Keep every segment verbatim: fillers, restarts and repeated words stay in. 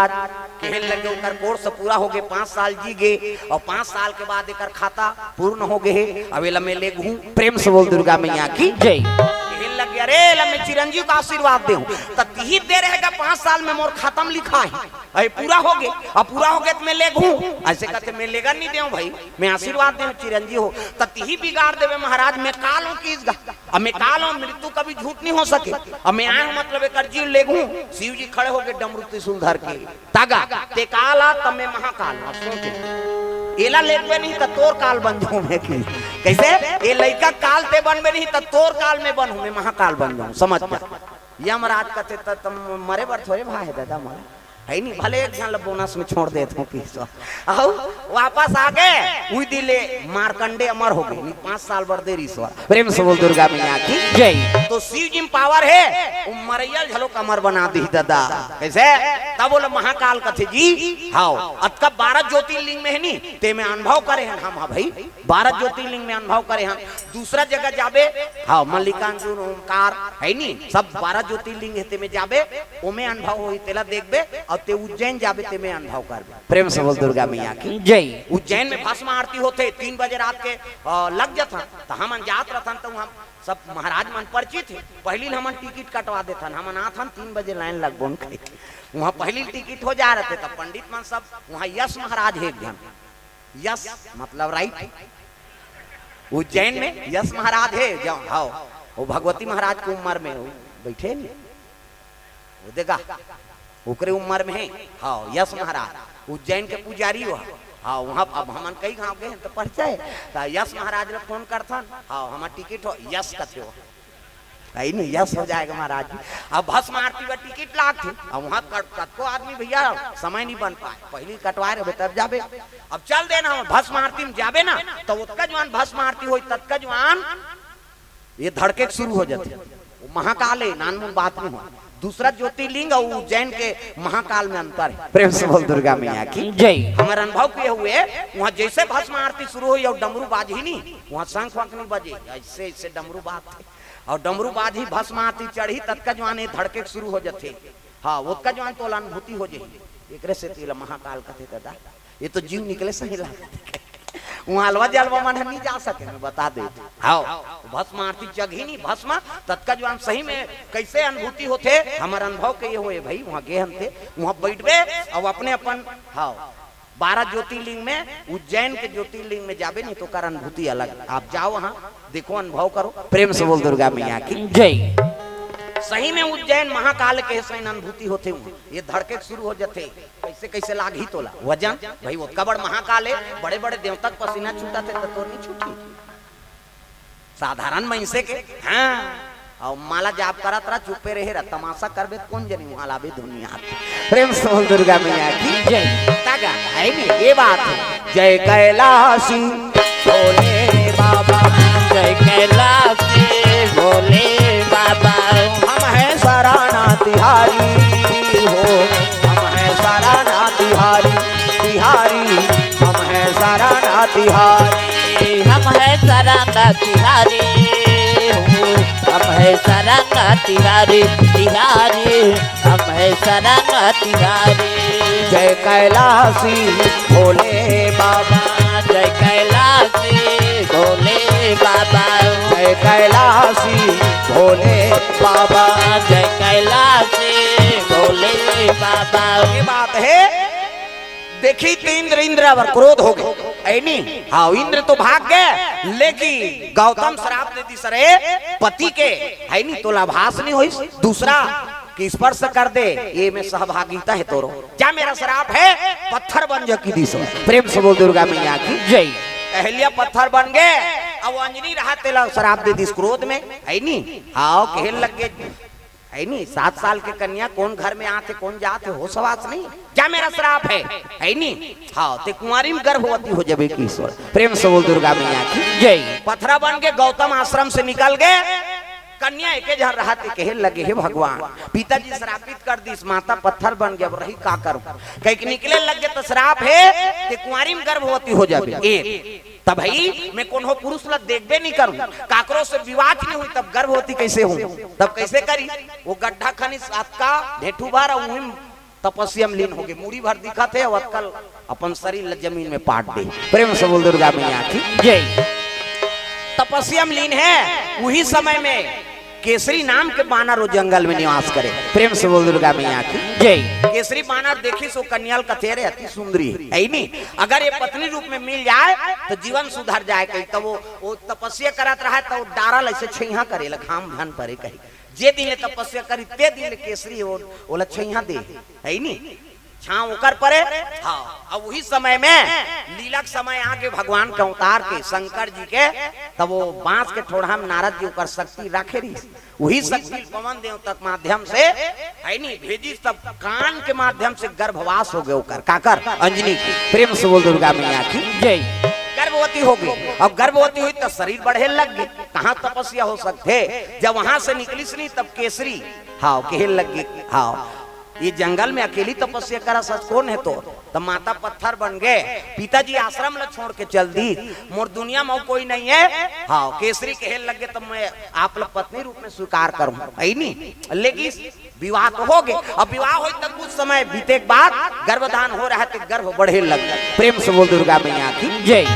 महाराज, कहे लगे ओकर कोर्स पूरा हो गे, पाँच साल जी गे, अउ पाँच साल के बाद एकर खाता पूर्ण हो गे हे। अब एला मैं लेगहूं। प्रेम से बोल दुर्गा मैया की जय। कहे लगे, अरे एला मैं चिरंजीव का आशीर्वाद देहूं, त तिही दे रहेगा, पाँच साल में मोर खतम लिखा हे, अरे पूरा हो गे, अब पूरा हो गे त मैं लेगहूं। अइसे कथे, मैं लेगन नहीं देहूं भाई, मैं आशीर्वाद देहूं चिरंजीव हो। त तिही बिगाड़ देबे महाराज, मैं काल हूं किस गा अब मैं काल हूं, मृत्यु कभी झूठ नहीं हो सके। अब मैं आए हूं, मतलब एकर जीव लेगहूं। शिव जी खड़े हो गे डमरू त्रिशूल धर के। तागा, ते काल आ, तब मैं महाकाल। अब सोच, एला लेगबे नहीं त तोर काल बन जाऊं मैं कि। कइसे? ए लइका काल ते बनबे नहीं त तोर काल में बनहूं, मैं महाकाल बन जाऊं, समझ जा। यमराज कथे, त तुम मरे बर थोरे भाई हे दादा मोला। हे नहीं, भले एक झन ला बोनस में छोड़ देत हूं पीसो। अउ वापस आ गे, उही दिन ले मार्कंडे अमर हो गे, नहीं पाँच साल बर दे रहिस हे। प्रेम से बोल दुर्गा मैया की जय। तो शिव जी में पावर हे, वो मरइया ल घलो अमर बना दिही दादा। कइसे? तब बोले महाकाल कथे जी, हाव, अतका बारह ज्योतिर्लिंग में हे नहीं, ते में अनुभव करे हन हम, हां भाई, बारह ज्योतिर्लिंग में अनुभव करे हन। दूसरा जगह जाबे, हाव, मल्लिकार्जुन, ओमकार, हे नहीं, सब बारह ज्योतिर्लिंग हे, ते में जाबे, ओमे अनुभव होही, तेला देखबे, अउ ते उज्जैन जाबे, ते में अनुभव करबे। प्रेम से बोल दुर्गा मैया की जय। उज्जैन में भस्म आरती होथे, तीन बजे रात के, अ, लग जथन, त हमन जात रथन, त हम सब महाराज मन परिचित हे। पहिली ल हमन टिकट कटवा देथन, हमन आथन, तीन बजे लाइन लगबोन कहिके। उहां पहिली ल टिकट हो जा रथे, त पंडित मन सब, उहां यश महाराज हे एक झन, यश मतलब राइट, उज्जैन में यश महाराज हे, जो, हाव, वो भगवती महाराज के उम्र में वो बइठे हे नहीं। वो देखा, ओकरे उम्र में हे, हाव, यश महाराज, उज्जैन के पुजारी हो। हाव, उहां अब हमन कई गांव गे हन त परिचय, त यश महाराज ल फोन करथन, हाव, हमर टिकट हो, यश कथे हो। हे नहीं, यश हो जाएगा महाराज जी। अब भस्म आरती बर टिकट लागथे, अब उहां कत-, कतको आदमी भैया समय नहीं बन पाए, पहिली कटवाए रहिबे तब जाबे। अब चल देना, हम भस्म आरती में जाबे ना, त ओतका जुवान भस्म आरती होही, ततका जुवान ये धड़के के शुरू हो जाथे। वो महाकाल हे, नानमुन बात नहीं हो। दूसरा ज्योतिर्लिंग अउ उज्जैन के महाकाल में अंतर हे। प्रेम से बोल दुर्गा मैया की जय। हमर अनुभव किए हुए, उहां जइसे भस्म आरती शुरू होही अउ डमरू बाजही नहीं, उहां शंख वंख नहीं बजे, अइसे, अइसे डमरू बाजथे अउ डमरू बाजही, भस्म आरती चढ़ही, ततका जुवान ये धड़के के शुरू हो जाथे। हां, ओतका जुवान तोला अनुभूति हो जाही। एकरे सेती एला महाकाल कथे दादा। ये तो जीव निकले सही लागत हे। उहां अलवा जलवा मन ह नहीं जा सके, मैं बता दे। हाव, भस्म आरती चघही नहीं, भस्म ततका जुवान सही में कइसे अनुभूति होथे, हमर अनुभव के ये होए भाई, उहां गे हन ते, उहां बइठबे, अउ अपने अपन, हाव, बारह ज्योतिर्लिंग में, उज्जैन के ज्योतिर्लिंग में जाबे नहीं त ओकर अनुभूति अलग। आप जाव उहां, देखो, अनुभव करो। प्रेम से बोल दुर्गा मैया की जय। सही में उज्जैन महाकाल के सही अनुभूति होथे उहां, ये धड़के के शुरू हो जाथे। कइसे, कइसे लागही तोला वजन? भाई, ओतका बड़ महाकाल हे, बड़े-बड़े देवता के पसीना छूटत हे, त तोर नहीं छूटी? साधारण मइनसे के, हां, अउ माला जाप करत रह, चुप्पे रहे रह, तमाशा करबे त कोन जनी उहां लाबे दुनिया। प्रेम से बोल दुर्गा मैया की जय। तागा, हे नहीं, ये बात हे। जय कैलासी भोले बाबा, जय कैलासी भोले बाबा। हम हैं शरण तिहारी हो, हम हैं शरण तिहारी, तिहारी, हम हैं शरण तिहारी। हम हैं शरण तिहारी हो, हम हैं शरण तिहारी, तिहारी, हम हैं शरण तिहारी। जय कैलासी भोले बाबा, जय कैलासी भोले बाबा, जय कैलासी भोले बाबा, जय कैलासी भोले बाबा। ये बात हे, देखी त इंद्र, इंद्र अबर क्रोध हो गे, हे नहीं? हाव, इंद्र तो भाग गे, लेकिन गौतम श्राप दे दिस, अरे पति के, हे नहीं, तोला आभास नहीं होइस, दूसरा के स्पर्श कर दे, ये में सहभागिता हे तोरो। जा मेरा श्राप हे, पत्थर बन जा कहि दिस। प्रेम से बोल दुर्गा मैया की जय। अहिल्या पत्थर बन गे, अउ अंजनी रहय तेला श्राप दे दिस क्रोध में, हे नहीं? हाव, कहे लग गे, हे नहीं? सात साल के कन्या कोन घर में आथे, कोन जाथे, होस हवास नहीं। जा मेरा श्राप हे, हे नहीं? हाव, ते कुंवारी में गर्भवती हो जाबे कहिस। प्रेम से बोल दुर्गा मैया की जय। पत्थर बन के गौतम आश्रम से निकल गे, कन्या एके झन रहत हे, कहे लगे, हे भगवान, पिताजी श्रापित कर दिस, माता पत्थर बन गे, अब रही का करूं? कहिके निकले लग गे त श्राप हे, ते कुंवारी में गर्भवती हो जाबे। एक, तब भाई मैं कोनो पुरुष ला देखबे नहीं करूं, काकरो से विवाह नहीं हुई, तब गर्भवती कइसे हूं? तब कइसे करी? वो गड्ढा खनिस अतका ढेठू भर, उही में तपस्या में लीन होगे, मुड़ी भर दिखत हे, अउ अतका ल अपन शरीर ल जमीन में पाट दे। प्रेम से बोल दुर्गा मैया की। जय। तपस्या में लीन हे, उही समय में केसरी नाम के बानर वो जंगल में निवास करे। प्रेम से बोल दुर्गा मैया की। जय। केसरी बानर देखिस वो कन्या ल, कथे, "अरे, अति सुंदरी हे, हे नी? अगर ये पत्नी रूप में मिल जाय, त जीवन सुधर जाय," कही। त वो, वो तपस्या करत रहय, त वो डारा ल अइसे छइहां करे ल घाम झन परे कही। जे दिन ले तपस्या करिस, ते दिन ले केसरी वो, ओला छइहां दे, हे नी? छांव ओकर परे। हाँ, अब उही समय में लीला के समय आगे भगवान के अवतार के, शंकर जी के, तब वो बांस के ठोड़हा में नारद जी ओकर शक्ति राखे रहिस। उही शक्ति पवन देवता के माध्यम से, हे नी, भेजिस, तब कान के माध्यम से गर्भवास होगे ओकर, काकर? अंजनी के। प्रेम से बोल दुर्गा मैया की। जय। गर्भवती होगे। अब गर्भवती होइस त शरीर बढ़े लगगे, कहाँ तपस्या हो सकथे? जब वहां से निकलिस नहीं, तब केसरी, हाँ, कहे लगगे, हाँ, ये जंगल में अकेली तपस्या करत हस, कोन हे तो? त माता पत्थर बन गे, पिताजी आश्रम ल छोड़ के चल दिस, मोर दुनिया में अउ कोई नहीं हे। हाँ, केसरी कहे लगगे, त मैं आप ल पत्नी रूप में स्वीकार करूं, हे नी? लेकिन विवाह तो होगे, अब विवाह होइस त कुछ समय बीते के बाद गर्भधान हो रहा हे, त गर्भ बढ़े लगगे। प्रेम से बोल दुर्गा मैया की। जय।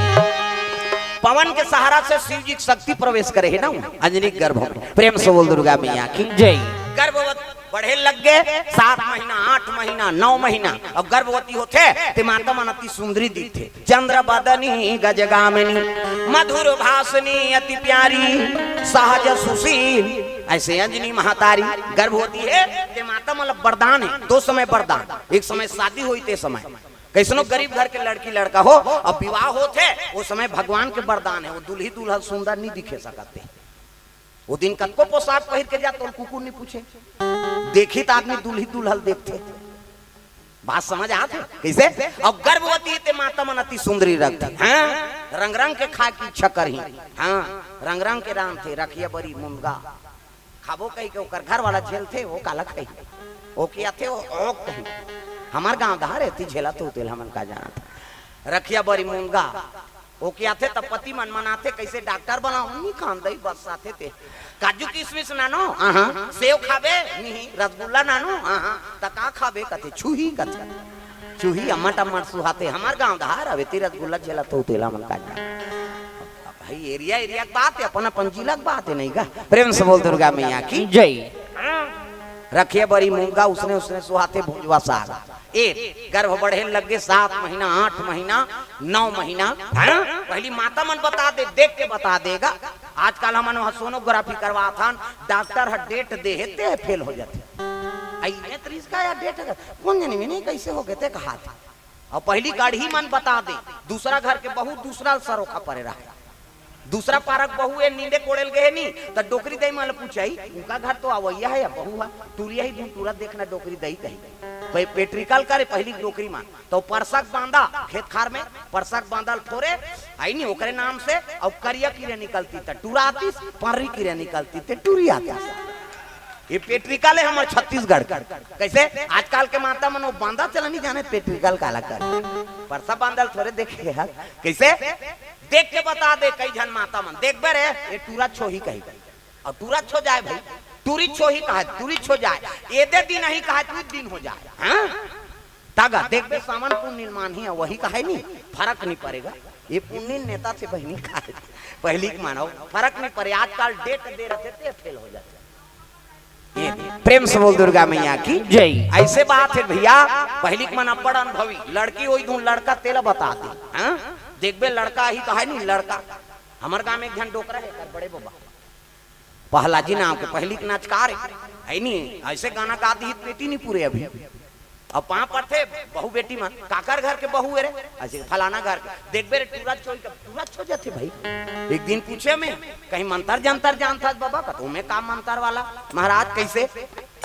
पवन के सहारा से शिव जी के शक्ति प्रवेश करे हे ना अंजनी के गर्भ में। प्रेम से बोल दुर्गा मैया की। जय। गर्भवती बढ़े लगगे, सात महीना, आठ महीना, नौ महीना, अब गर्भवती होथे, ते माता मन अति सुंदरी दिखथे। चंद्र बदनी गजगामिनी, मधुर भाषिणी अति प्यारी, सहज सुशील। अइसे अंजनी महतारी गर्भवती हे, ते माता मन ल वरदान हे, दो समय वरदान, एक समय शादी होइस ते समय, कइसनो गरीब घर के लड़की लड़का हो, अब विवाह होथे, ओ समय भगवान के वरदान हे, वो दुल्ही दुल्हन सुंदर नहीं दिखे सकत हे। वो दिन कतको पोशाक पहिर के जा, तोला कुकुर नहीं पूछे। देखिस त आदमी दुल्ही दुल्हन देखथे। बात समझ आत हे? कइसे? अब गर्भवती हे ते माता मन अति सुंदरी रखथे। हाँ? रंग रंग के खाय के इच्छा करही। हाँ? रंग रंग के रांधथे, रखिया बरी मुनगा। खाबो कहि के ओकर घर वाला झेलथे, वो काला खाही? वो कथे, वो, वो कही। हमर गांव डहर एती झेलथे, तेला हमन का जानत। रखिया बरी मुनगा। वो कथे त पति मन मनाथे, कइसे डॉक्टर बनाओ, नहीं खान दई बस आथे ते। काजू किशमिश नानो, आहा, सेव खाबे, नहीं, रसगुल्ला नानो, आहा, त का खाबे कथे, छुही कथे। छुही अम्मट अम्मट सुहाथे, हमर गांव डहर अब एती रसगुल्ला झेलथे, तेला हमन का जानत। भाई, एरिया एरिया के बात हे, अपन अपन जिला के बात हे, नहीं का? प्रेम से बोल दुर्गा मैया की। जय। रखिया बरी मुनगा, उसने उसने सुहाथे भुंजवा साग। ए, गर्भ बढ़े लगगे, सात महीना, आठ महीना, नौ महीना, हाँ? पहिली माता मन बता दे, देख के बता देगा। आजकल हमन वहाँ सोनोग्राफी करवाथन, डॉक्टर ह डेट दे हे, ते फेल हो जाथे। आई ये तरीका या डेट हे, कोन जनी में नहीं, कइसे होगे ते कहाथे। अउ पहिली गाढ़ी मन बता दे, दूसरा घर के बहू दूसरा सरोखा परे रहे, दूसरा पारा के बहू ए नींदे कोड़े ल गे हे नी, त डोकरी दई मन ल पूछे, "उनका घर तो अवइया हे या बहू हे?" टूरिया ही धुन टूरा देखना डोकरी दई कही। भाई पेट्रिकल करे पहिली डोकरी मन, त परसक बांधा खेत खार में, परसक बांधा ल फोरे, आई नी ओकरे नाम से, अउ करिया कीरा निकलतिस त टूरा आतिस, पर्री कीरा निकलतिस त टूरी आतिस। ये पेट्रिकल हे हमर छत्तीसगढ़ के। कइसे? आजकल के माता मन वो बांधा चला नहीं जाने पेट्रिकल काला कर। परसा बांधा ल थोरे देखे हे। कइसे? देख के बता दे कई झन माता मन। देखबे रे, ये टूरा छोही कही। अउ टूरा छो जाय भाई। टूरी छोही कहे, टूरी छो जाय। एदे दिन ही कहे, तू दिन हो जाय। हाँ? तागा, देखबे सावन पुन्नी ल मानही, वही कहे नहीं, फरक नहीं परेगा। ये पुन्नी ल नेता से बहिनी कहे। पहिली के मानो, फरक नहीं परे। आजकल डेट दे रथे, ते फेल हो जाथे। ये प्रेम से बोल दुर्गा मैया की। जय। अइसे बात हे भइया, पहिली के मन अब्बड़ अनुभवी, लड़की होही धुन लड़का तेला बता दे, हाँ? देखबे लड़का ही कहे नहीं, लड़का। हमर गांव में एक झन डोकरा हे, कर बड़े बबा। पहला जी नाम के पहिली के नचकार हे, हे नहीं? अइसे गाना गा दिही त पेटी नहीं पूरे अभी। अब पांव परथे, बहू बेटी मन, "काकर घर के बहू हे रे?" अइसे, "फलाना घर के।" देखबे रे, टूरा छोही के, टूरा छो जाथे भाई। एक दिन पूछे में, "कहीं मंतर जंतर जानथस बबा?" कथे, "ओमे का मंतर वाला महाराज, कइसे?"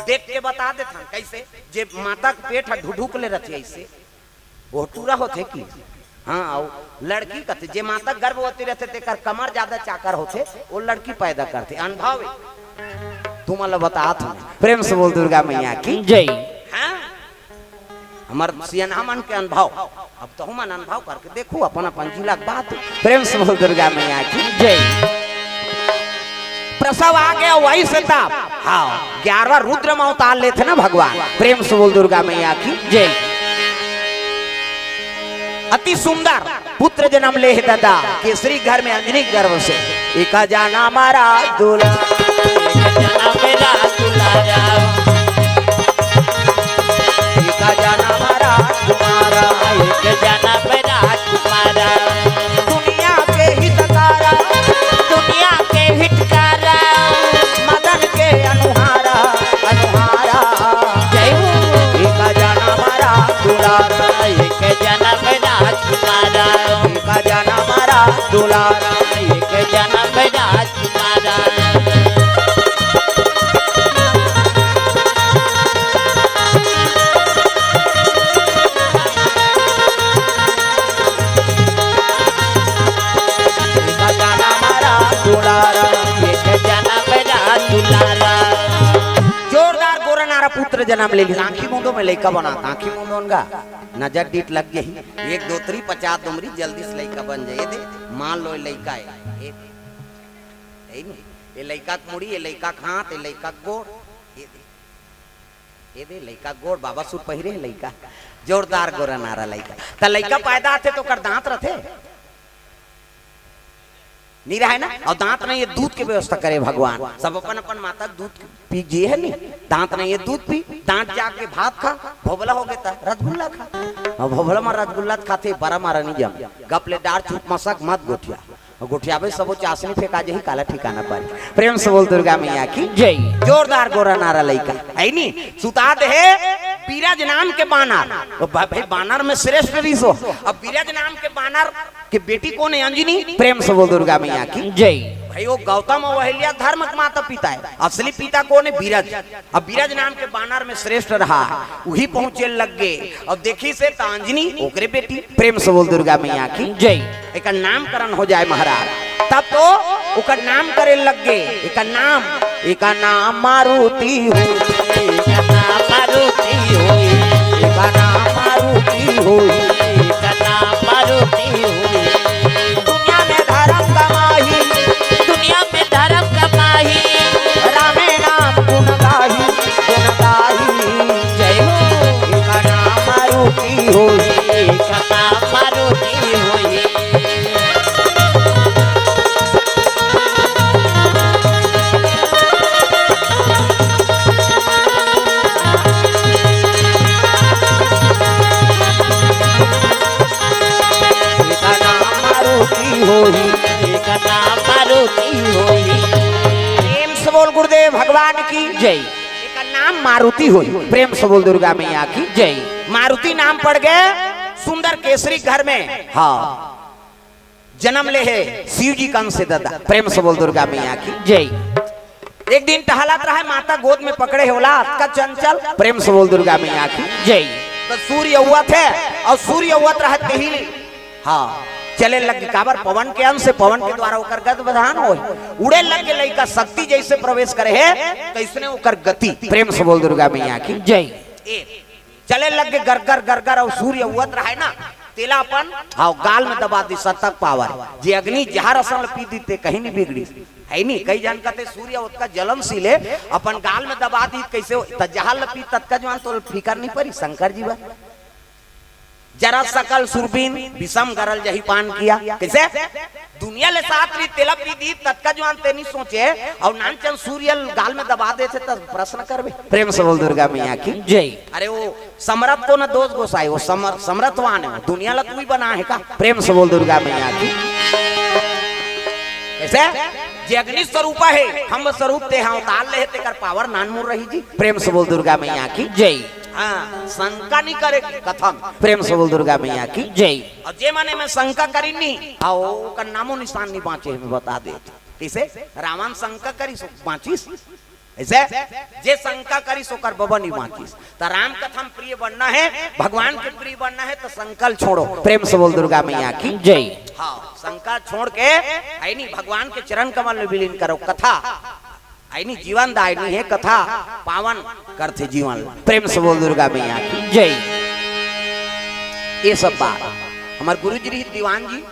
देख के बता देथन, कइसे? जे माता के पेट ह ढुढुक ले रथे अइसे, वो टूरा होथे कि? हाँ, अउ लड़की कथे, जे माता गर्भवती रथे, तेकर कमर ज्यादा चाकर होथे, वो लड़की पैदा करथे। अनुभव हे। तुमन ल बतात हूँ। प्रेम से बोल दुर्गा मैया की। जय। हाँ? हमर सियनहा मन के अनुभव। अब तहू मन अनुभव करके देखू, अपन अपन जिला के बात। प्रेम से बोल दुर्गा मैया की। जय। सब आ गया वही से तब। हाँ, ग्यारहवाँ रुद्र में अवतार लेथे ना भगवान। प्रेम से बोल दुर्गा मैया की जय। अति सुंदर पुत्र जन्म ले हे दादा, केसरी घर में अंजनी गर्भ से। एका जाना मारा दुला, एक जना मेरा दुलारा, एका जाना मारा दुलारा, एक जना मेरा दुलारा। दुनिया के हितकारा, दुनिया के हितकारा, मदन के अनुहारा, अनुहारा। जय हो। एका जाना मारा दुलारा, एक जना मेरा दुलारा, एका जाना मारा दुलारा, एक जना मेरा दुलारा। एका जाना मारा दुलारा, एक जना मेरा दुलारा। जोरदार गोरा नारा पुत्र जन्म ले लिस। आँखी मूंदो में लइका बना, आँखी मूंदो उनका नजर डीठ लग गई। एक दो तरी पचास दुमरी जल्दी से लइका बन जाए। ये दे, मान लो ये लइका है। ये, यही नहीं। ये लइका के मुड़ी, ये लइका के हाथ, ये लइका के गोड़। ये दे। ये दे लइका गोड़, बाबा सूट पहिरे हे लइका। जोरदार गोरा नारा लइका। त लइका पैदा आथे त ओकर दांत रथे? नहीं रहे ना? अउ दांत नहीं, ये दूध के व्यवस्था करे भगवान। सब अपन अपन माता दूध पी जिए हे नहीं? दांत नहीं, ये दूध पी, दांत जाके भात खा, भोभला हो गया त रसगुल्ला खा। अउ भोभला मा रसगुल्ला खाथे, बरा मारा नहीं जम। गप ले डार चुप मसक मत गोठिया। अउ गोठियाबे सबो चासनी फेंका जही, काला ठिकाना पर। प्रेम से बोल दुर्गा मैया की जय। जोरदार गोरा नारा लइका। है नी? सुता दे हे बीरज नाम के बानर। तो भा-, भाई बानर में श्रेष्ठ रिस हो। अब बीरज नाम के बानर के बेटी कोन है? अंजनी। प्रेम से बोल दुर्गा मैया की जय। भाई वो गौतम अउ अहिल्या धर्म के माता पिता है। असली पिता कोन है? बीरज। अब बीरज नाम के बानर में श्रेष्ठ रहा, वही पहुंचे लग गए। अब देखिस हे त अंजनी ओकरे बेटी। प्रेम से बोल दुर्गा मैया की जय। एकर नामकरण हो जाए महाराज, तब तो ओकर नाम करे लग गए। एकर नाम, एकर नाम मारुति हो, एकर नाम मारुति हो, एकर नाम मारुति हो, एकर नाम मारुति हो। दुनिया में धर्म कमाही, दुनिया में धर्म कमाही, रामे नाम गुण गाही, गुण गाही। जय हो। एका नाम मारुति होही। एका नाम मारुति होही। एका नाम मारुति होही। एका नाम मारुति होही। प्रेम से बोल गुरुदेव भगवान की जय। एकर नाम मारुति होही। प्रेम से बोल दुर्गा मैया की जय। मारुति नाम पड़ गए सुंदर केसरी घर में। हाँ, जन्म ले हे शिव जी कंस से दादा। प्रेम से बोल दुर्गा मैया की जय। एक दिन टहलत रहे, माता गोद में पकड़े हे, ओला अतका चंचल। प्रेम से बोल दुर्गा मैया की जय। तो सूर्य उगत हे अउ सूर्य उगत रहे तिही हाँ, चले लग गे। काबर? पवन के अंश से, पवन के द्वारा ओकर गति प्रधान होय। उड़े लग गे लइका, शक्ति जइसे प्रवेश करे हे, तइसने ओकर गति। प्रेम से बोल दुर्गा मैया की जय। ए, चले लग गे गरगर, गरगर अउ सूर्य उगत रहे ना, तेला अपन, हाँ, गाल में दबा दी, सतक पावर। जे अग्नि जहर असन ल पी दी, ते कहीं नहीं बिगड़ी। है नहीं, कई जन कहते सूर्य ओतका जलनशील हे, अपन गाल में दबा दी, कइसे हो? त जहर ल पी, ततका जुआन तो फिकर नहीं परी, शंकर जी बा। जरा सकल सुरबीन, विषम गरल जही पान किया। कइसे? दुनिया ले साथ रही, तेला पी दी, ततका जुआन ते नहीं सोचे, अउ नानचन सूर्य ल गाल में दबा देथे, त प्रश्न करबे। प्रेम से बोल दुर्गा मैया की जय। अरे वो समरथ को न दोष गोसाई, वो समर-, समरथवान हे, वो दुनिया ला तू ही बना हे का? प्रेम से बोल दुर्गा मैया की। कइसे? जे अग्नि स्वरूप हे, खंभ स्वरूप ते हा अवतार ले हे, तेकर पावर नानमुन रही जी। प्रेम से बोल दुर्गा मैया की जय। हाँ, शंका नहीं करे कथम। प्रेम से बोल दुर्गा मैया की जय। अउ जे मन एमे शंका करिन नहीं, हाँ, ओकर नामो निशान नहीं बाँचे हे, मैं बता देत हँव। कइसे? रावण शंका करिस, बाँचिस। अइसे? जे शंका करिस, ओकर बबा नहीं बाँचिस। त राम कथा म प्रिय बनना हे, भगवान के प्रिय बनना हे, त शंका ल छोड़ो। प्रेम से बोल दुर्गा मैया की जय। हाँ, शंका छोड़ के, है नहीं, भगवान के चरण कमल में विलीन करो। कथा है नहीं, जीवन दायिनी हे कथा, पावन करथे जीवन। प्रेम से बोल दुर्गा मैया की जय। ये सब बात हमर गुरु जी रहिस दीवान जी,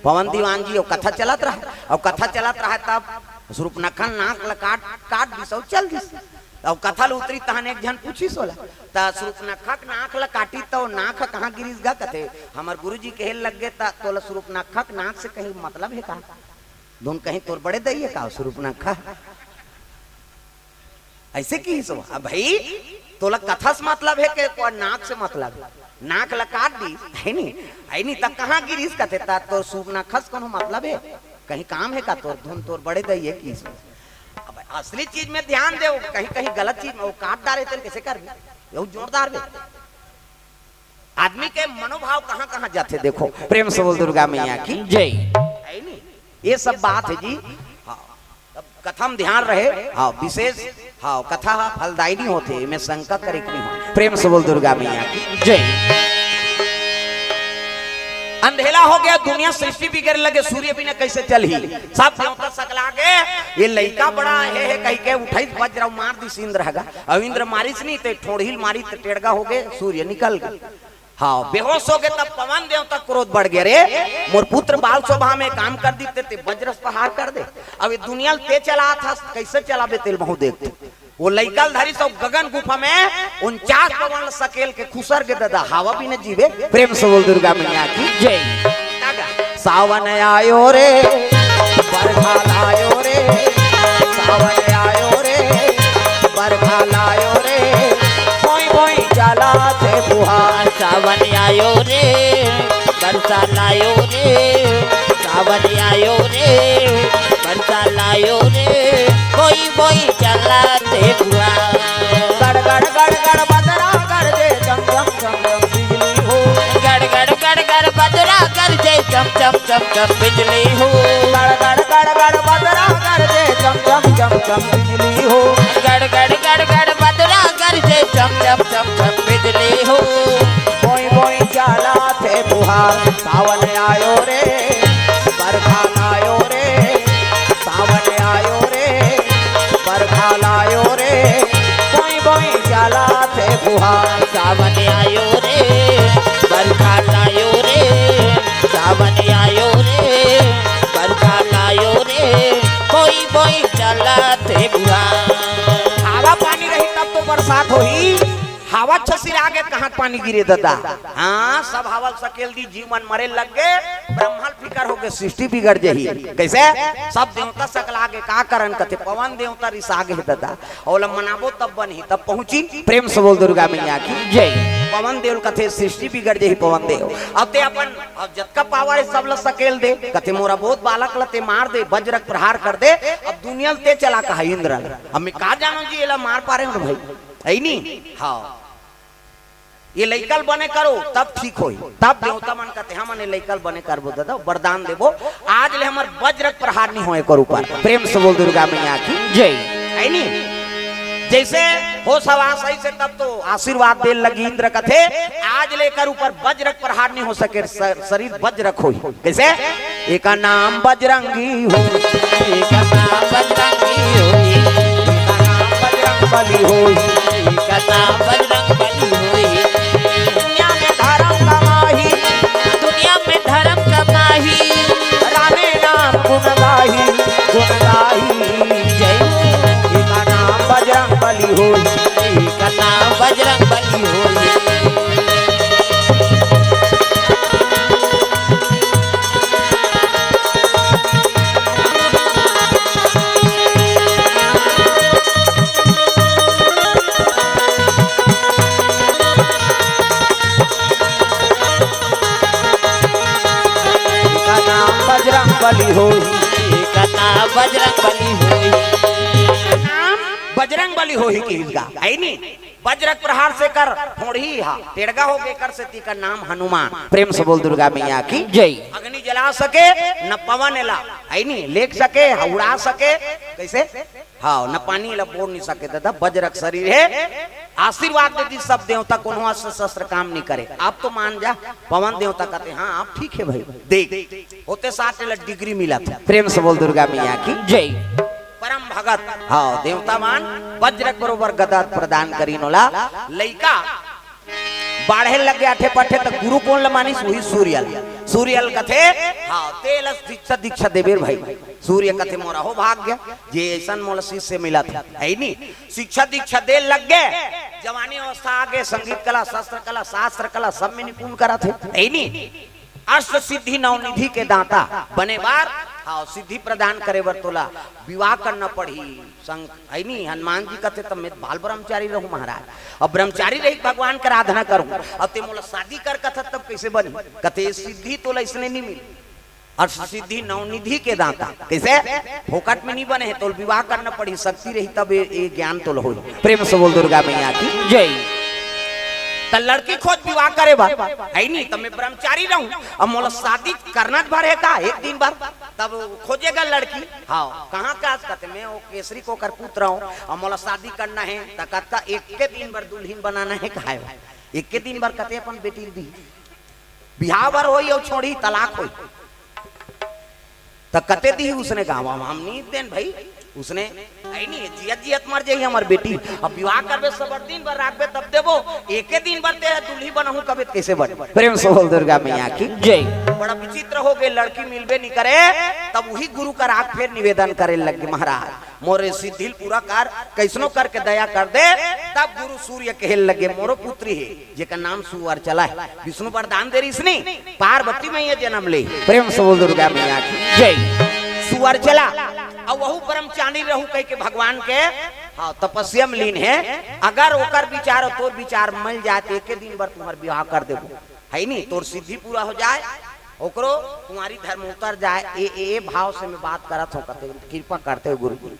पवन दीवान जी, अउ कथा चलत रहा, अउ कथा चलत रहा, तब सुरुपनखा नाक ल काट, काट दिस अउ चल दिस। अउ कथा ल उतरी तहन एक झन पूछिस ओला, "त सुरुपनखा के नाक ल काटी त ओ नाक ह कहाँ गिरिस गा?" कथे, "हमर गुरुजी कहे लग गे त तोला सुरुपनखा के नाक से कहीं मतलब हे का? धुन कहीं तोर बड़े दई हे का सुरुपनखा?" अइसे किहिस ओ। अब भाई, तोला कथा से मतलब हे के नाक से मतलब हे? नाक ल काट दिस, हे नी? हे नी, त कहाँ गिरिस कथे, त तोर सुरुपनखा से कोनो मतलब हे? कहीं काम हे का तोर? धुन तोर बड़े दई हे किहिस ओ। अब असली चीज में ध्यान दे, कहीं, कहीं गलत चीज में ओ काट डारे, तेन कइसे करबे? ये जोरदार बे। आदमी के मनोभाव कहाँ, कहाँ जाथे, देखो। प्रेम से बोल दुर्गा मैया की। जय। हे नी? ये सब बात हे जी। हाँ। अब कथा म ध्यान रहे। हाँ, विशेष, हाँ, कथा ह फलदायिनी होथे, एमे शंका करे के नहीं हो। प्रेम से बोल दुर्गा मैया की। जय। अंधेला हो गया, दुनिया सृष्टि बिगड़े लगे, सूर्य बिना कइसे चलही? सब देवता सकला गे, ये लइका बड़ा हे, हे कहिके उठाइस बज्र अउ मार दिस इंद्र ह गा। अउ इंद्र मारिस नहीं, त ठोड़ही ल मारिस त टेड़गा हो गे, सूर्य निकल गे। हाँ, बेहोश हो गे, तब पवन देवता क्रोध बढ़ गे, "अरे, मोर पुत्र बाल शोभा में काम कर दिस ते, ते बज्र प्रहार कर दे। अब ये दुनिया ल ते चलात हस, कइसे चलाबे तेल महूँ देखते।" ओ लइका ल धरिस अउ गगन गुफा में उनचास पवन ल सकेल के खुसर गे ददा, हवा भी न जीवे। प्रेम से बोल दुर्गा मैया की। जय। सावन आयो रे, बरखा लायो रे, सावन आयो रे, बरखा लायो रे, बोई बोई चलाथे फुहार। सावन आयो रे, बरसा लायो रे, सावन आयो रे, बरसा लायो रे, बोई बोई चलाथे फुहार। गड़ गड़ गड़ गड़ बदरा गरजे, चम चम चम चम बिजली हो। गड़ गड़ गड़ गड़ बदरा गरजे, चम चम चम चम बिजली हो। गड़ गड़ गड़ गड़ बदरा गरजे, चम चम चम चम बिजली हो। गड़ गड़ गड़ गड़ बदरा गरजे, चम चम चम चम बिजली हो। बोई बोई चलाथे फुहार, सावन आयो रे, बरखा लायो रे, सावन आयो रे, बरखा लायो रे, बोई बोई चलाथे फुहार। सावन आयो रे, बरखा लायो रे, सावन आयो रे, बरखा लायो रे, बोई बोई चलाथे फुहार। हवा पानी रही तब तो बरसात होही। हवा छसिरा गे, कहाँ पानी गिरे ददा? हाँ, सब हवा ल सकेल दिस, जीव मन मरे लग गे, ब्रह्मा ल फिकर हो गे, सृष्टि बिगड़ जही। कइसे? सब देवता सकला गे, का करन कथे, पवन देवता रिसा गे ददा। ओला मनाबो तब बनही, तब पहुँची। प्रेम से बोल दुर्गा मैया की। जय। पवन देव ल कथे, सृष्टि बिगड़ जही पवन देव। अब ते अपन, अब जतका पावर हे सब ल सकेल दे, कथे मोर अबोध बालक ल ते मार दे, बज्र प्रहार कर दे, अब दुनिया ल ते चला कहा इंद्र ल। अब मैं का जानों जी, एला मार पारे हूँ भाई। हे नी? हाँ। ये लइका ल बने करो, तब ठीक होही। तब देवता मन कथे, "हमन ये लइका ल बने करबो ददा, वरदान देबो, आज ले हमर बज्र प्रहार नहीं होए कर ऊपर।" प्रेम से बोल दुर्गा मैया की। जय। हे नी? जइसे होस हवास अइसे तब तो आशीर्वाद दे लगी इंद्र कथे, "आज ले एकर ऊपर बज्र प्रहार नहीं हो सके, स-, शरीर बज्र होही।" कइसे? एकर नाम बजरंगी होही। एकर नाम बजरंगी होही। एकर नाम बजरंग बली होही। एकर नाम बजरंग बली होही। दुनिया में धरम कमाही। दुनिया में धरम कमाही। रामे नाम गुण गाही, गुण गाही। जय। एकर नाम बजरंग बली होही। एकर नाम बजरंग बली होही। एकर नाम बजरंग बली होही। एकर नाम बजरंग बली होही। नाम बजरंग बली होही किहिस गा, हे नी? बज्र प्रहार से कर ठोड़ही हा टेड़गा हो गे, एकर सेती एकर नाम हनुमान। प्रेम से बोल दुर्गा मैया की। जय। अग्नि जला सके न पवन एला, हे नी, लेग सके, उड़ा सके, कइसे? हाँ, न पानी ला बोर नहीं सके ददा, बज्र के शरीर हे। आशीर्वाद दे दिस सब देवता, कोनो अस्त्र शस्त्र काम नहीं करे। अब तो मान जा, पवन देवता कथे, "हाँ, अब ठीक हे भाई।" देख, होते साथ एला डिग्री मिलत हे। प्रेम से बोल दुर्गा मैया की। जय। परम भगत, हाँ, देवता मन बज्र के बरोबर गदा प्रदान करिन ओला। लइका बाढ़े लग गे आठे पठे, त गुरु कोन ल मानिस? उही सूर्य ल। सूर्य ल कथे, हाँ, तेला शिक्षा दीक्षा देबे भाई। सूर्य कथे, मोर अहो भाग्य, जे अइसन मोला शिष्य मिलत हे, हे नी? शिक्षा दीक्षा दे लग गे। जवानी अवस्था आ गे, संगीत कला, शस्त्र कला, शास्त्र कला, सब में निपुण करत हे, हे नी? अष्ट सिद्धि नौ निधि के दाता बने बर, हाँ, सिद्धि प्रदान करे बर तोला विवाह करना पड़ही। संग, हे नी? हनुमान जी कथे, तब मैं बाल ब्रह्मचारी रहूं महाराज, अब ब्रह्मचारी रही भगवान के आराधना करूं, अब ते मोला शादी कर कथस, तब कैसे बनी? कथे, सिद्धि तोला इसने नहीं मिली। अष्ट सिद्धि नौ निधि के दाता, कैसे? फोकट में नहीं बने हे, तोल विवाह करना पड़ी, शक्ति रही तब ये, ये ज्ञान तोल होई। प्रेम से बोल दुर्गा मैया की जय। त लड़की खोज विवाह करे बर, हे नी? त मैं ब्रह्मचारी रहूं, अब मोला शादी करना भर हे का, एक दिन भर, तब खोजेगा लड़की। हाँ, कहाँ का? कथे, मैं वो केसरी कोकर पुत्र हूँ, अब मोला शादी करना हे, त कतका एक के दिन भर दुल्हिन बनाना हे, कहाय, एक के दिन भर कथे अपन बेटी दी, बिहाव भर होई अउ छोड़ी, तलाक होई। त कते दी उसने गाँव, हम नहीं देन भाई, उसने, हे नी? जियत जियत मर जाही हमर बेटी। अब विवाह करबे, सबर दिन भर राखबे तब देबो, एके दिन भर ते दुल्ही बनहूं कबे, कैसे बन? प्रेम से बोल दुर्गा मैया की जय। बड़ा विचित्र हो गे, लड़की मिलबे नहीं करे। तब वही गुरु कर आग फेर निवेदन करे लग गे, महाराज, मोरे सिद्धि ल पूरा कर, कैसनो करके दया कर दे। तब गुरु सूर्य कहे लगे, मोरो पुत्री हे, जेकर नाम सुअर चला हे, विष्णु वरदान दे रिहिस नी, पार्वती मैया जन्म ले। प्रेम से बोल दुर्गा मैया की जय। सुअर चला, अउ वहू ब्रह्मचारी रहू कह के भगवान के, हाँ, तपस्या में लीन हे। अगर ओकर विचार अउ तोर विचार मिल जाए, त एके दिन भर तुम्हार विवाह कर देबो, हे नी? तोर सिद्धि पूरा हो जाए, ओकरो कुंवारी धर्म उतर जाए। ए, ए, ए भाव से मैं बात करत हूँ, कते कृपा करते हो गुरु जी।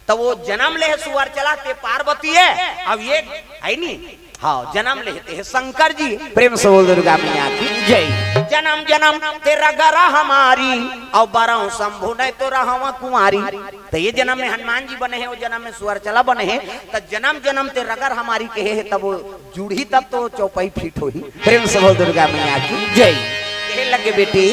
त वो जन्म ले हे सुअर चला, ते पार्वती हे, अब ये, हे नी? हाँ, जन्म ले हे ते हे शंकर जी। प्रेम से बोल दुर्गा मैया की जय। जन्म जन्म ते रगर हमारी, अउ बरहूं शंभु नहीं तो रहवा कुंवारी। त ये जन्म में हनुमान जी बने हे, वो जन्म में सुअर चला बने हे, त जन्म जन्म ते रगर हमारी कहे हे, तब वो जुड़ही तब तो चौपाई फिट होही। प्रेम से बोल दुर्गा मैया की जय। कहे लगे, बेटी,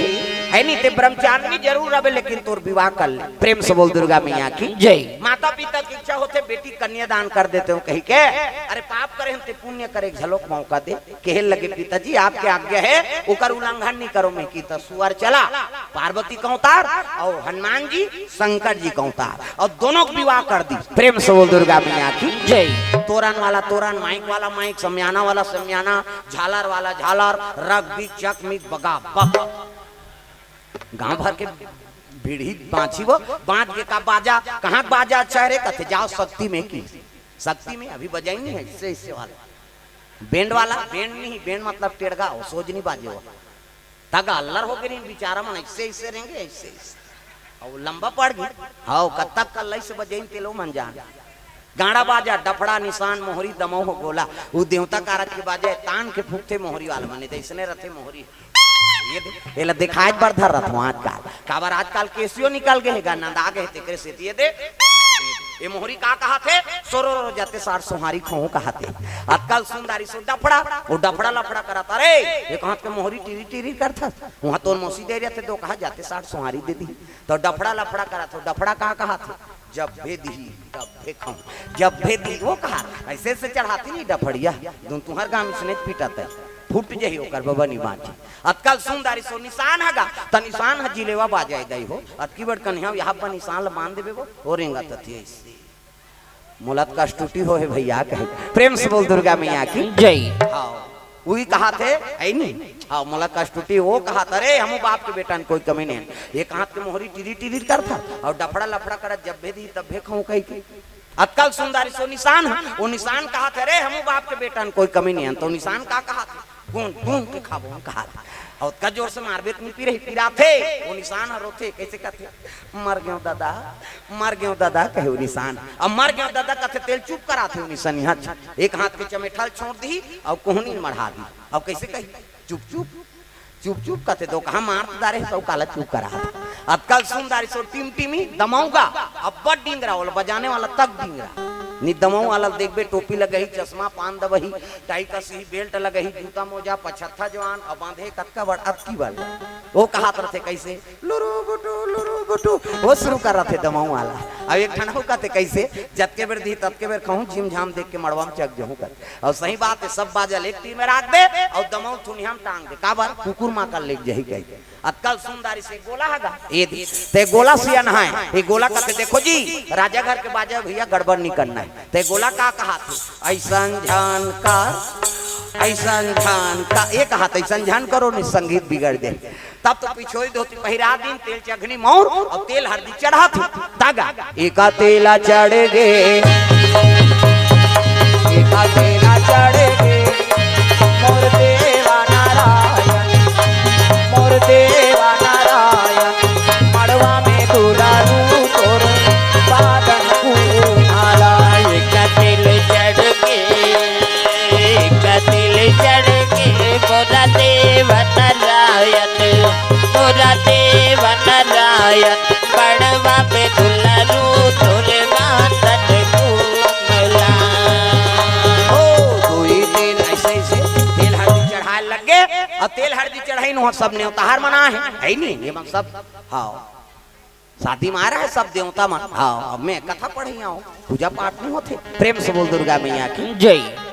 हे नी, ते ब्रह्मचारिणी जरूर रहे, लेकिन तोर विवाह कर ले। प्रेम से बोल दुर्गा मैया की जय। माता पिता की इच्छा होथे, बेटी कन्यादान कर देते हो कही के, अरे पाप करे हम ते पुण्य करे, एक झलक मौका दे। कहे लगे, पिताजी, आपके आज्ञा हे, ओकर उल्लंघन नहीं करो। मैं की त सुअर चला, पार्वती का अवतार अउ हनुमान जी शंकर जी का अवतार, अउ दोनों के विवाह कर दी। प्रेम से बोल दुर्गा मैया की जय। तोरन वाला तोरन, माइक वाला माइक, समियाना वाला समियाना, झालर वाला झालर, रग बीच चक मिक बगा बग। गांव भर के भीड़ी बांची वो, बांच के का बाजा, कहाँ बाजा अच्छा हे रे? कथे, जाओ शक्ति में की, शक्ति में अभी बजाई नहीं हे, इससे, इससे वाला। बैंड वाला, बैंड नहीं, बैंड मतलब टेड़गा हो, सोज नहीं बाजे वो। तग अल्लर हो गे रहिन, बिचारा मन ऐसे, ऐसे रहेंगे, ऐसे, ऐसे। अउ लंबा पड़ गे। हव, कत्तक कल्लई से बजाइन तेलो मन जान। गाड़ा बाजा, डफड़ा, निशान, मोहरी, दमऊ हो गोला। उ देवता कारज के बाजा हे, तान के फूकथे मोहरी वाला मन, त अइसने रथे मोहरी। ये दे-, एला दिखाए बर धर रथों आजकल। काबर आजकल केसियो निकल गे हे गा, नंदा गे हे, तेकरे सेती ये दे। ये मोहरी का कहाथे? सोरो रो जाते साठ सोहारी खोहूं कहाथे। आजकल सुंदरी सो डफड़ा, वो डफड़ा लफड़ा करत, अरे, ये कहात के मोहरी टिरी टिरी करथस। उहाँ तोर मौसी दे रहे थे, दो कहा जाते साठ सोहारी दे दी। तो डफड़ा लफड़ा करत हो, डफड़ा का कहाथे? जब भे दिही, तब भे खाऊं। जब भे दिही, वो कहा, ऐसे ऐसे चढ़ाती नहीं डफड़िया, दुन तुहर गांव इसने पीटत है। फूट जही ओकर बबा नहीं बांची। अतकल सुंदरी सो निशान हगा, त निशान ह जिलेवा बाजाए दई हो। अतकी बड़ कन्हैया यहाँ पर निशान ल बांध देबे वो, हो रेंगा तथी ऐसे। मोला त कष्टुटी हो हे भैया कहे। प्रेम से बोल दुर्गा मैया की जय। हाँ, उही कहाथे, है नी? हाँ, मोला कष्टुटी वो कहाथे, अरे, हमू बाप के बेटा न कोई कमी नहीं है। ये कहात के मोहरी टिरी टिरी करथा, अउ डफड़ा लफड़ा करत जब भे दी तब भे खाऊं कही के। अतकल सुंदरी सो निशान ह, वो निशान कहाथे, अरे, हमू बाप के बेटा न कोई कमी नहीं है। तो निशान का कहाथे? गूंद, गूंद के खाबो, हम कहा। अउ ओतका जोर से मारबे त नहीं पिरही, पिराथे। वो निशान ह रोथे, कैसे कथे? मर गेंव दादा, मर गेंव दादा, कहे वो निशान। अब मर गेंव दादा कथे, तेल चुप कराथे वो निशान, यहाँ एक हाथ के चमेठा ल छोड़ दी, अउ कोहनी ल मढ़ा दी। अब कैसे कही? चुप, चुप, चुप, चुप कथे, दो कहा मार त डारे, सब काला चुप करा। अतकल सुंदरी सो टिमटिमी, दमऊ गा, अब्बड़ डिंगरा, ओला बजाने वाला तक डिंगरा। नी दमऊ वाला देखबे, टोपी लगही, चश्मा, पान दबही, टाई कसी, बेल्ट लगही, जूता मोजा, पछत्था जवान, अब बांधे कतका बड़, अतकी बड़। वो कहात रथे कैसे? लुरु बुटु, लुरु कुटु, वो शुरू कर रहा थे दमऊ वाला। अब एक ठन हो कहते, "कैसे?" "जतके बेर दी, ततके बेर कहूँ, झिम झाम देख के मड़वा में चक जहूँ," कहते। और सही बात है, सब बाजा ल एक तीर में राख दे और दमऊ थुनिया में टांग दे। काबर? कुकुर माँ का लेके जाही कही। अतकल सुंदर से गोला हगा, ए दे, ते गोला सियान है, ये गोला कहते, "देखो जी, राजा घर के बाजा भैया, गड़बड़ नहीं करना है।" ते गोला का कहा थे? "ऐसन झन कर, ऐसन झन कर," ये कहा थे, "ऐसन झन करो, नहीं संगीत बिगड़ दे।" तब तो पिछोई धोती पहिरा दिन, तेल चघनी मौर और तेल हरदी चढ़ा थे। तागा, "एका तेला चढ़ गे, एका तेला चढ़ गे, मोर देवा नारायण, मोर देवा नारायण, मड़वा में दुलारू तोर बादन कुहाला।" एक तिल चढ़ के, एक तिल चढ़ के, मोरा देव नारायण, मोरा देव नारायण, मड़वा में दुलारू तोर बादन कुहाला। ओ, दुई दिन ऐसे, ऐसे तेल हरदी चढ़ाए लग गे, और तेल हरदी चढ़ाई नु सब नेवताहार मना है, है नहीं, ये मन सब, हाँ, शादी में आ रहा है सब देवता मन, हाँ, अब मैं कथा पढ़े आऊँ, पूजा पाठ नहीं होते। प्रेम से बोल दुर्गा मैया की। जय।